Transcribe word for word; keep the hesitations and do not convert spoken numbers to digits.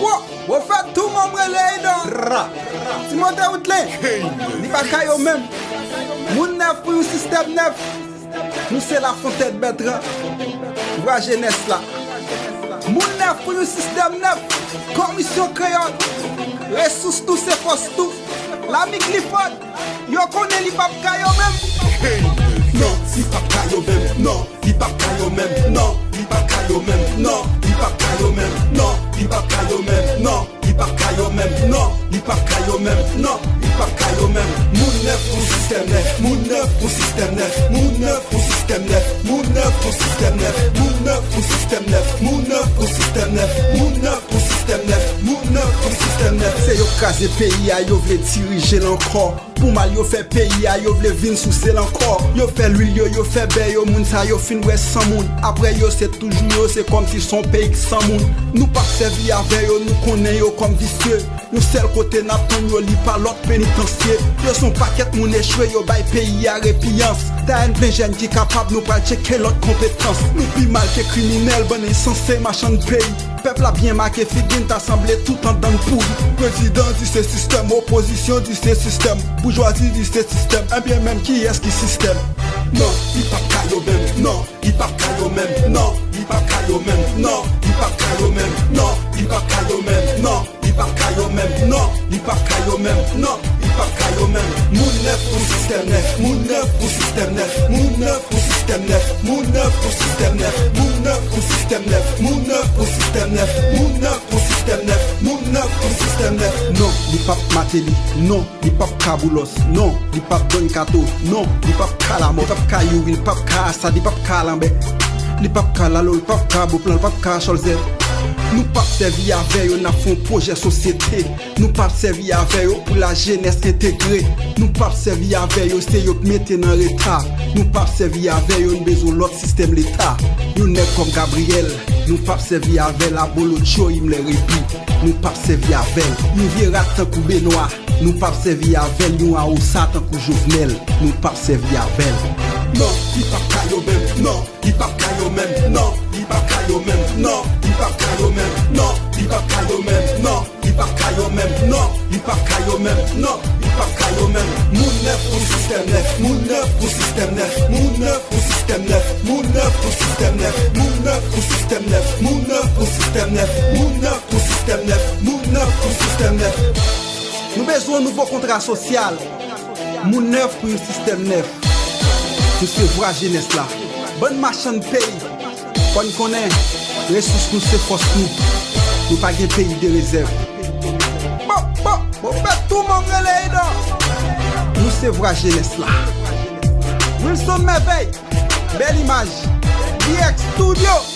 Wo, wo fè tou manm rele Edan. Ra. Timote Woodley. Li pa ka yo menm. Moun nèf pou yon sistèm nèf. Nou se Lafontaine Bertrand. Vwa jenès la. Moun nèf pou yon sistèm nèf. Komisyon kreyòl. Resous nou se fòs nou. Lami Clifford. Yo konnen li p ap ka yo menm. Non, li p ap ka yo menm. Non, li p ap ka yo menm. Non, li p ap ka yo menm. Non, li p ap ka yo menm. Non, li p ap ka yo menm. Non, li p ap ka yo menm. Non, li p ap ka yo menm. Non, li p ap ka yo menm. Moun nèf pou sistèm nèf. Moun nèf pou sistèm nèf. Moun nèf pou sistèm nèf. Moun nèf pou sistèm nèf. Moun nèf pou sistèm nèf. Moun nèf pou sistèm nèf. Moun nèf pou sistèm nèf. Moun nèf pou sistèm nèf. Se yo k kraze peyi a, yo vle dirije l ankò. Pou mal yo fè peyi a, yo vle vin souse l ankò. Yo fè lwil yo, yo fè bè yo, moun sa yo fin wè san moun. Apre yo, se toujou yo, se kòmsi s on peyi k san moun. Nou p ap sèvi avè yo, nou konnen yo kòm visye. Yon sèl kote n ap tann yo, li pa lòt penitansye. Yo s on pakèt moun echwe, yo bay peyi a repiyans. T A N plen jèn ki kapab, nou pral tcheke lòt konpetans. Nou pi mal ke kriminèl, bann ensanse, machann peyi. Pèp la byen make figi n, ta sanble tout anndan n pouri. Prezidan di se sistèm, opozisyon di se sistèm, boujwazi di se sistèm. Ebyen menm kiyès ki sistèm? Non, li p ap ka yo menm. Non, li p ap ka yo menm. Non, li p ap ka yo menm. Non, li p ap ka yo menm. Non, li p ap ka yo menm. Non, li p ap ka yo menm. Non, li p ap ka yo menm. Non, li p ap ka yo menm. Moun nèf pou sistèm nèf. Moun nèf pou sistèm nèf. Moun nèf pou sistèm nèf. Moun nèf pou sistèm nèf. Moun nèf pou sistèm nèf. Moun nèf pou sistèm nèf. Moun nèf pou sistèm nèf. Moun nèf pou sistèm nèf. Non, li p ap Martelly. Non, li p ap ka Boulos. Non, li p ap Don Kato. Non, li p ap ka Lamothe. Li p ap ka Youri, li p ap ka Assad, li p ap ka Lambert. Li p ap ka Lalo, li p ap ka Beauplan, li p ap ka Cholzè. Nou p ap sèvi avè yo, n ap fè yon pwojè sosyete. Nou p ap sèvi avè yo pou lajenès entegre. Nou p ap sèvi avè yo, se yo k mete nan reta. Nou p ap sèvi avè yo, n bezwen lòt sistèm leta. Yon nèg kòm Gabriel, nou p ap sèvi avè l. Abolotcho, Himmler epi nou p ap sèvi avè l. Yon vye rat tankou Benoît, nou p ap sèvi avè l. Yon Aossa tankou Jovenel, nou p ap sèvi avè l. Non, li p ap ka yo menm. Non, li p ap ka yo menm. Non, li p ap ka yo menm. Non, li p ap ka yo menm. Non, li p ap ka yo menm. Non, li p ap ka yo menm. Non, li p ap ka yo menm. Non, li p ap ka yo menm. Moun nèf pou sistèm nèf. Moun nèf pou sistèm nèf. Moun nèf pou sistèm nèf. Moun nèf pou sistèm nèf. Moun nèf pou sistèm nèf. Moun nèf pou sistèm nèf. Moun nèf pou sistèm nèf. Moun nèf pou sistèm nèf. Nou bezwen yon nouvo kontra sosyal. Moun nèf pou yon sistèm nèf. Nou se vwa jenès la. Bann machann peyi. Fò n konnen, resous nou se fòs nou. Nou pa gen peyi de rezèv. Bon, bon, bon, fè tou manm rele Edan. Nou se vwa jenès la. Wilson Merveille, bèl imaj. B X Studio.